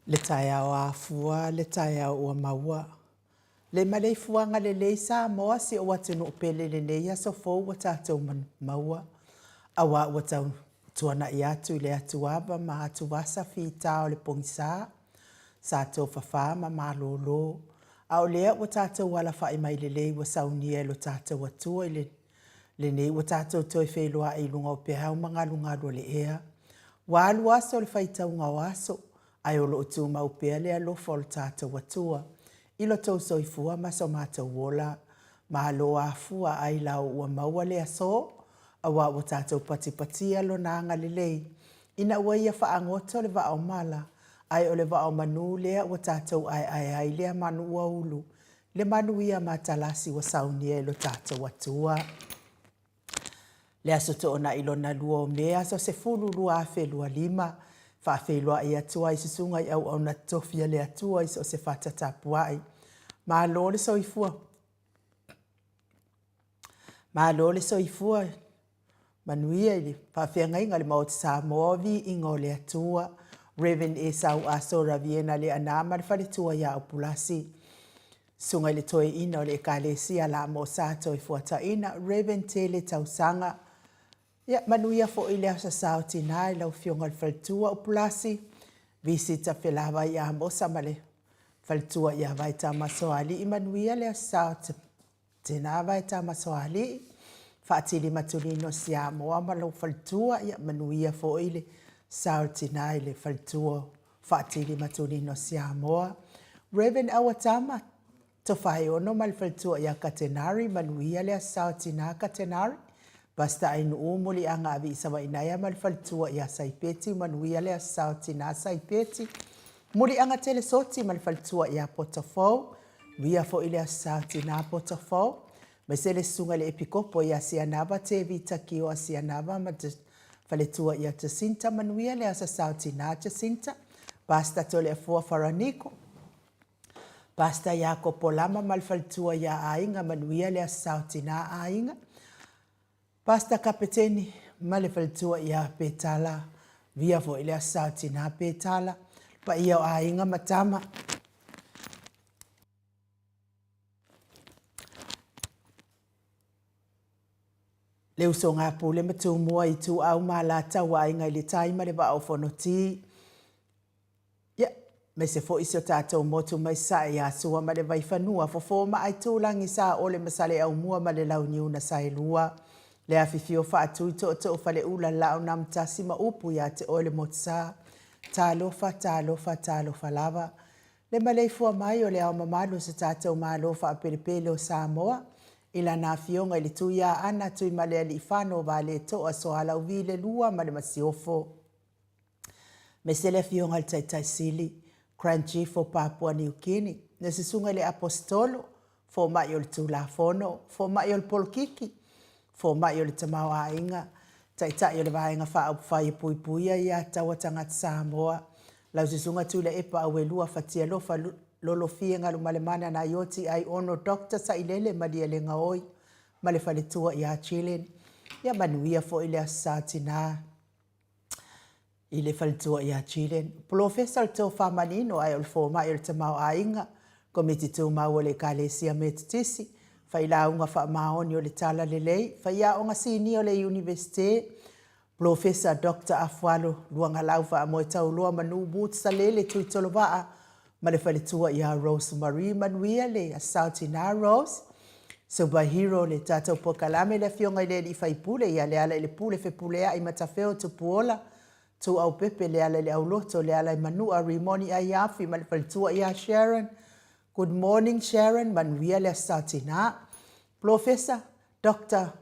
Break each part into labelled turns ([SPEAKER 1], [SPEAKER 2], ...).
[SPEAKER 1] Le taeao afua, le taeao ua maua. Le maleifuaga lelei Samoa si ou atunuu pele i lenei aso fou ua tatou maua, aua ua tau tuanai atu i le atuava ma atuvasa fita o le pogisa, sa tofafa ma malolo, a o lea ua tatou alafai mai lelei ua saunia e lo tatou Atua i le lenei ua tatou toe feiloai i luga o peau ma galugalu o le ea. Ua alu aso o le faitauga o aso, ae o lo o tumau pea le alofa o lo tatou Atua i lo tou soifua ma so matou ola. Malo afua ailao ua maua le aso, aua ua tatou patipatia Lona agalelei ina ua Ia faagoto le vaa o mala, ae o le vaa o manu lea ua tatou aeae ai lea manu ua ulu, le manuia matalasi ua saunia e lo tatou Atua. Le Aso Toonai lona lua o Me aso 10 2025, faafeiloai atu ai susuga i auauna totofi a le Atua i so o se fata tapuai. Malo le soifua. Malo le soifua manuia i le faafeagaiga a le Maota Samoa o Viiga o le Atua, Rev. Esau Aso Raviena Leaana ma le faletua ia Upulasi. Susuga i le Toeaina o le Ekalesia Lamosa Toefuataiina, Rev. Tele Tausaga. Ia, manuia foi le Aso Sa o Tina i lau Afioga i le Faletua Upulasi, Visita Felavai Amosa ma le Faletua ia Vaetamasoalii, manuia le Aso Sa o Tina Vaetamasoalii, Faatili Matulino Siamoa ma lou faletua, ia manuia foi le sa o le tina i le faletua o Faatili Matulino Siamoa. Rev. Auatama Tofaeono ma le faletua ia Katenari, manuia le aso sa o tina Katenari. Pastor Ainuu Muliaga Aviisavainaea ma le faletua ia Saipeti, manuia le aso sa o tina Saipeti. Muliaga Telesoti ma le faletua ia Potofou, Via foi le Aso Sa o Tina Potofou, aemaise le Susuga i le Epikopo ia Sianava Tevita Kioa Sianava ma le faletua ia Jacinta. Manuia le Aso Sa o Tina Jacinta. Pastor Toleafoa Faraniko, Pastor Iakopo Lama ma le faletua ia Aiga. Manuia le Aso Sa o Tina Aiga. Pastor Kapeteni ma le faletua ia Petala, via foi le Aso Sa o Tina Petala, le paia o aiga ma tama. Le usoga a Pule ma Tumua, Ituau ma Alataua, Aiga i le Tai ma le Vaa o Fonoti. Ia, aemaise foi si o tatou motu mai Sasae ia Sua ma le Vaifanua, Fofo ma Aitulagi, Saole ma Saleaaumua ma le Launiu na Saelua, le afifio Faatui Tootoo Faleula, Laaunamtasi ma upu ia te oe le Motusa. Talofa, talofa, talofa lava. Le maleifua mai o le Ao Mamalu o so tatou Malo faapelepele o Samoa, i lana Afioga i le Tuiaana Tuimalealiifano Vaaletoa Soalauvi le Lua ma le Masiofo. Aemaise le Afioga i le Taitai Sili, Grand Chief o Papua New Guinea, le Susuga i le Aposetolo, Fomai o le Tulafono, Fomai o le Polokiki, Fomai o le Tamaoaiga, Taitai o le Vaega Faaupufai e Puipuia ia Taua Tagata Samoa, lau Susuga Tuilaepa Auelua Fatialofa Lolofie Galumalemana Naioti Aiono Doctor Sailele Malielegaoi ma le faletua ia Jillian. Ia manuia foi le Aso Sa Tina. I le faletua ia Jillian, Polofesa o le Tofa Manino ae o le Fomai o le Tamaoaiga, Komiti Tumau o le Ekalesia Metotisi, Failauga Faamaoni o le Tala Lelei, Faiaoga Sinia o le Iunivesite, Polofesa Doctor Afualo Luagalau Faamoetauloa Manu Woods Salele Tuitolovaa ma le faletua ia Rose Marie Manuia le Asao Tina Rose Superhero le tatou polokalame le afioga i le alii faipule ia Lealailepule Fepuleai Matafeo Tupuola Tuaupepe Lealaileauloto Lealaimanua Rimoni Aiafi ma le faletua ia Sharon Good morning Sharon Manuia le Asao Tina Polofesa Doctor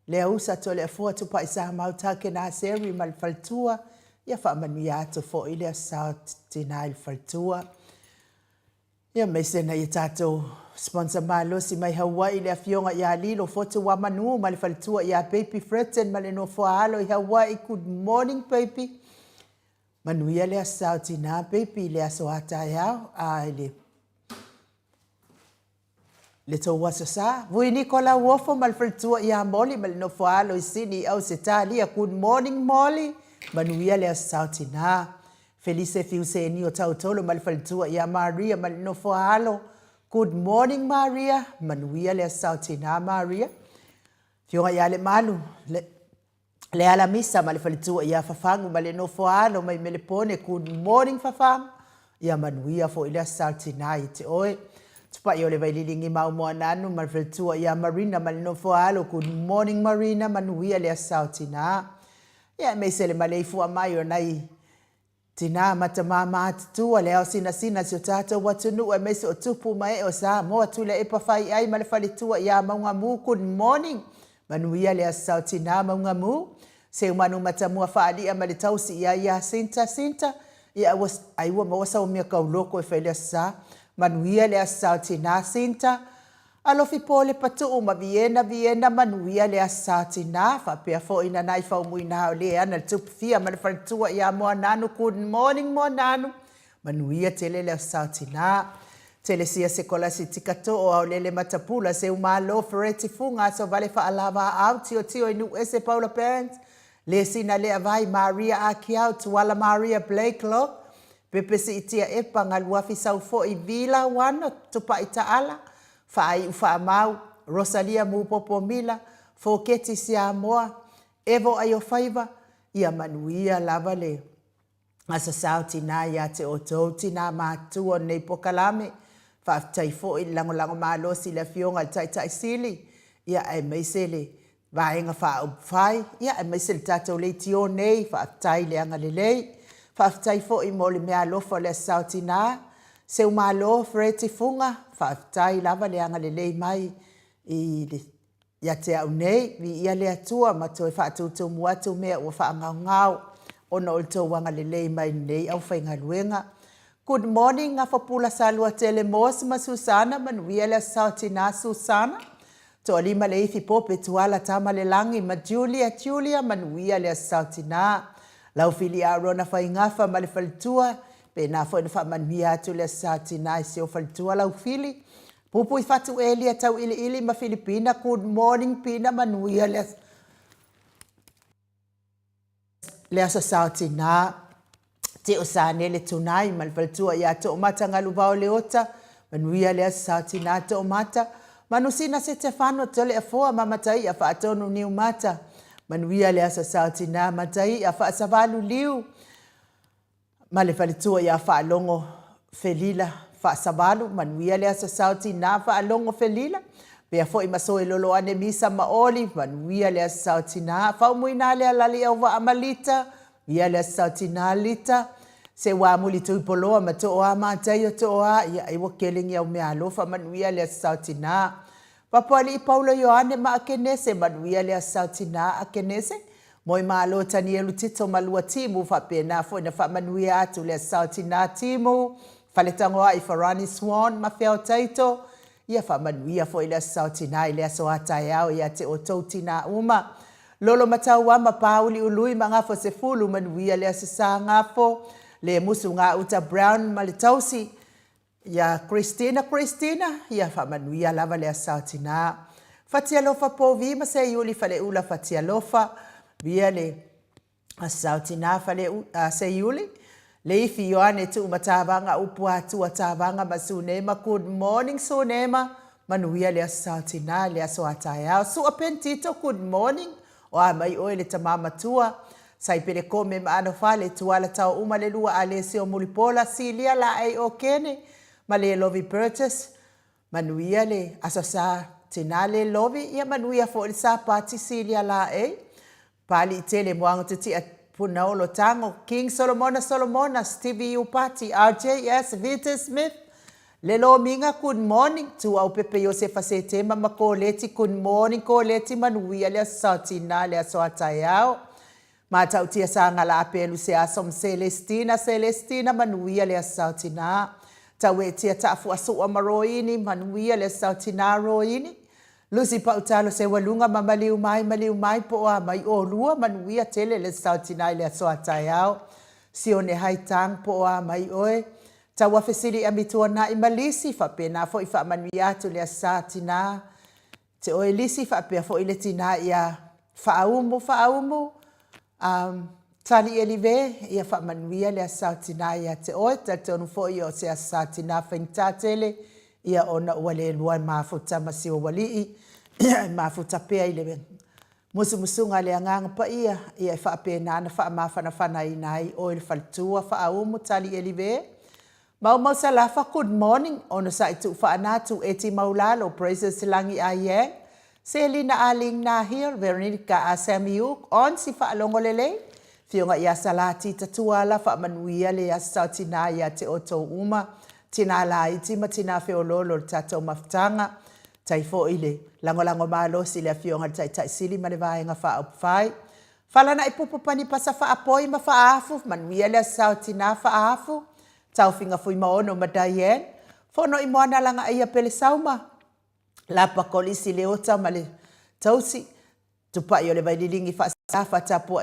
[SPEAKER 1] Leausa Toleafoa Tupaisamau Takena Seri ma le faletua, ia faamanuia atu foi le Aso Tina i le faletua. Ia aemaise nai a tatou sponsor malosi mai Hawaii le afioga ia Lilo Fotu Wamanu ma le faletua ia Baby Fretton ma le nofoa alo i Hawaii. Good morning baby. Manuia le Aso Tina baby i le aso a taeao a i le Le tou aso sa. Vui Niko Lauofo ma le faletua ia Molly ma le nofo alo i Sini i Ausetalia. Good morning Molly. Manuia le aso sa o tina. Felise Fiuseni o Tautolo ma le faletua ia Maria ma le nofo a alo. Good morning Maria, manuia le Aso Sa o Tina Maria. Afioga ia Lemalu, le Lealamisa ma le faletua ia Fafagu ma le nofo a alo mai Melepone, good morning Fafagu, ia manuia foi le Aso Sa o Tina ia te oe. Tupai o le Vaililigi ma Moananu ma le faletua ia Marina ma le nofo a alo, good morning Marina, manuia le Aso Sa o Tina. Ia aemaise le maleifua mai o nai Tina ma tama matutua le ao sinasina si o tatou atunuu aemaise o tupu ma ee o Samoa Tuilaepa Faiai ma le faletua ia Maugamu Good morning Manuia le Aso Sa o Tina Maugamu Seumanu Matamua Faalia ma le tausi ia ia Sinta Sinta ia ua ai ua maua sau mea kauloko e fai le Aso Sa Manuia le Aso Sa o Tina Sinta Alofi po le patuu ma Viena Viena manuia le aso sa tina faapea foi Nanai Faumuina o le ana le tupu fia ma le faletua ia Moananu Good morning Moananu manuia tele le aso sa tina Telesia Sekolasi Tikatoo Aolele Matapula Seumalo Fereti Fuga Aso Vale Faalava Aau Tiotio i Nuuese Paula Parents Lesina Leavai Maria Akiau Tuala Maria Blakelock Pepe Siitia Epa, Galuafi Saufoi, Vila Wano, Tupai Taala, Faaiu Faamau, Rosalia Mupopo Mila, Foketi Siamoa, Evo Aiofaiva, ia manuia lava le aso sao tinā ia te outou tinā matua o lenei pokalame. Faafetai foi i le lagolago malosi i le Afioga i le Taitai Sili, ia aemaise le Vaega Faaupufai, ia aemaise le tatou leitio nei, faafetai le agalelei. Faafetai foi mo le meaalofa o le Aso Sa o Tina, Seumalo Fred Tifuga, faafetai lava le agalelei mai i le ia te au nei, viia le Atua ma toe faatutumu atu mea ua faagaogao ona o le tou agalelei mai i lenei aufaigaluega. Good morning Gafapula Saluatele Moss ma Susana, manuia le Aso Sa o Tina Susana. Toalima le ifi pope Tuala Tama le Lagi ma Julia Julia manuia le Aso Sa o Tina. Laufili Arona Faigafa ma le faletua, pena foi na faamanuia atu le Aso Sa o Tina i si ou faletua Laufili. Pupui Fatu Elia Tauiliili ma Filipina Good morning Pina manuia le Aso Le Aso Sa o Tina, Teo Sanele Tunai ma le faletua ia Toomata Galuvao Leota, Manuia le Aso Sa o Tina Toomata, Manusina Setefano Toleafoa ma Mataia Faatonu Niumata, Manuia le Aso Sa o Tina Mataia Faasavalu Liu, Ma le faletua ia Faalogo Felila Faasavalu, manuia le aso sao tina Faalogo Felila, pea foi ma soe loloane Misa ma Oli, manuia le aso sao tina Faumuina le alali auvaa ma Lita, manuia le aso sao tina Lita, Seuā muli Tuipoloa ma Tooa Mataio Tooa, ia ai ua kele ni au meaalofa, manuia le aso sao tina Papoalii Paulo Ioane ma Akenese, manuia le aso sao tina Akenese, Moemalo Tanielu Tito ma lua Timu faapena foi na faamanuia atu le Sao Tina Timu, Faletagoai Farani Swan ma Feao Taito, ia faamanuia foi le Sao Tina i le aso a taeao ia te outou tina uma. Lolo Matauama Pāuli Ului ma Gafo Sefulu manuia le Aso Sa Gafo, Lemusu Gauta Brown ma le Tausi, Ia Christina Christina, ia faamanuia lava le aso tina. Fatialofa Povi ma Seiuli Faleula Fatialofa, via le aso tina Fale Seiuli, Leifi Ioane Tuumatavaga Upu Atua Tavaga ma Sunema Good morning Sunema, manuia le aso tina le aso a taeao. Sua Pentito Good morning, o a mai oe le tama matua. Saipele Kome ma Anofale, Tuala Tao Uma le lua Alesio Mulipola, Silia Laei o Kene, ma le Lovi Burgess, Manuia le aso sa tina le Lovi, ia manuia foi le Sapati Silia Laei, Pali Tele Moago Titia Punaolo Tago, King Solomona Solomona, Stevie Iupati, RJS, Vita Smith, Le Lomiga, good morning, Tuaupepe Iosefa Setema ma Koleti, good morning Koleti, manuia le aso sa tina le aso a taeao. Matautia Sagala Apelu Seaso ma Celestina, Celestina, manuia le aso sa tina. Tauetia Taafuasua ma Roini, manuia le aso sa tina Roini. Lucy Pautalo Seualuga ma maliu mai, maliu mai po o a mai olua, manuia tele le aso sa tina i le aso a taeao. Sione Haitang po o a mai oe. Tauafesili Ami Tuanai ma Lisi, faapena foi faamanuia atu le Aso Sa Tina te oe Lisi, faapea foi le tina ia Faaumu Faaumu, um, Tali Elive, ia faamanuia le Aso Sa o Tina ia te oe, talitonu foi o se Aso Sa Tina faigata tele, ia ona ua le lua mafuta ma si ou alii, ia e mafuta pea i le musumusuga a le Agaga Paia, ia e faapena ona faamafanafanaina ai oe le faletua faaumu Tali Elive. Maumau Salafa good morning onosai tuu faana tuu eti maulalo praises lagi a yang Selina a ling na hill Veronica a Sammy Uk on si faalogo lelei Fioga ia Salati Tatuala faamanuia le Aso Sa o Tina ia te outou uma Tina laiti ma Tina feoloolo o le tatou mafutaga Tai foi le lagolago malosi i le Afioga i le Taitai Sili ma le Vaega Faaupufai Falanai pupu panipasa faapoi ma faaafu manuia le Aso Sa o Tina faaafu Taofiga Fuimaono ma Diane, Fono i Moana Lagaia Pelesauma, Lapa Kolisi Leota ma le Tausi, Tupai o le Vaililigi Faasalafa Tapuai.